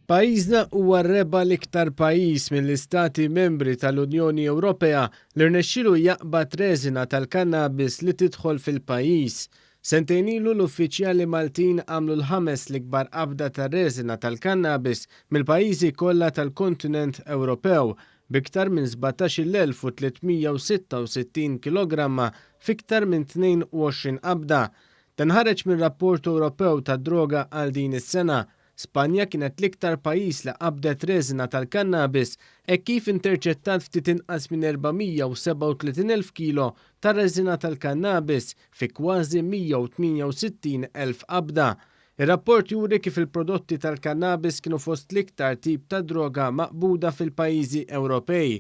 Pajjiżna huwa r-reba' l-iktar pajjiż mill-istati membri tal-Unjoni Ewropea li rnexxielu jaqbad reżina tal-kannabis li tidħol fil-pajjiż. Sentejn ilu l-uffiċjali Maltin għamlu l-ħames l-ikbar qabda ta' reżina tal-kannabis mill-pajjiżi kollha tal-kontinent Ewropew, b'iktar minn 17,366 kilogramma f'iktar minn 22 qabda. Dan ħareġ minn rapport Ewropew tad-droga għal din is-sena. Spanja kienet l-iktar pajjiż li qabdet reżina tal-kannabis hekk kif interċettat ftit inqas minn 437,000 kilo ta' reżina tal-kannabis fi kważi 168,000 qabda. Ir-rapport juri kif il-prodotti tal-kannabis kienu fost l-iktar tip ta' droga maqbuda fil-pajjiżi Ewropej.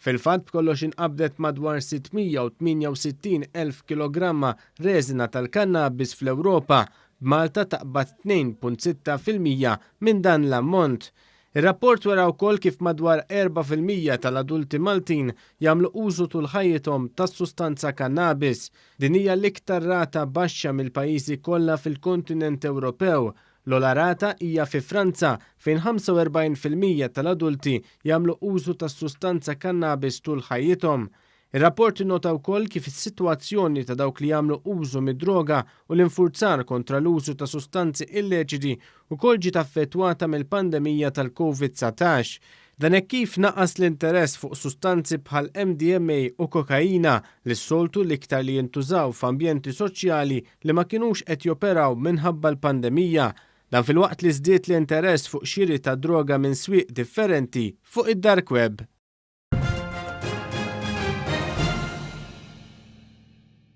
Fil-fatt b'kollox inqabdet madwar 668,000 kilogramma reżina tal-kannabis fl-Ewropa, b'Malta taqbad 2.6% minn dan l-ammont. Ir-rapport wera wkoll kif madwar 4% tal-adulti Maltin jagħmlu użu tul ħajjithom tas-sustanza kannabis. Din hija l-iktar rata baxxa mill-pajjiżi kollha fil-kontinent Ewropew. L-ogħla rata hija fi Franza fejn 45% tal-adulti jagħmlu użu tas-sustanza kannabis tul ħajjithom. Ir-rapport innota wkoll kif is-sitwazzjoni ta' dawk li jagħmlu użu mid-droga u l-infurzar kontra l-użu ta' sustanzi illeċiti wkoll ġiet affettwata mill-pandemija tal-Covid 19. Dan hekk kif naqas l-interess fuq sustanzi bħal MDMA u kokaina li s-soltu l-iktar li jintużaw f'ambjenti soċjali li ma kinux qed joperaw minħabba l-pandemija. Dan filwaqt li żdied l-interess fuq xiri ta' droga minn swieq differenti fuq id-dark web.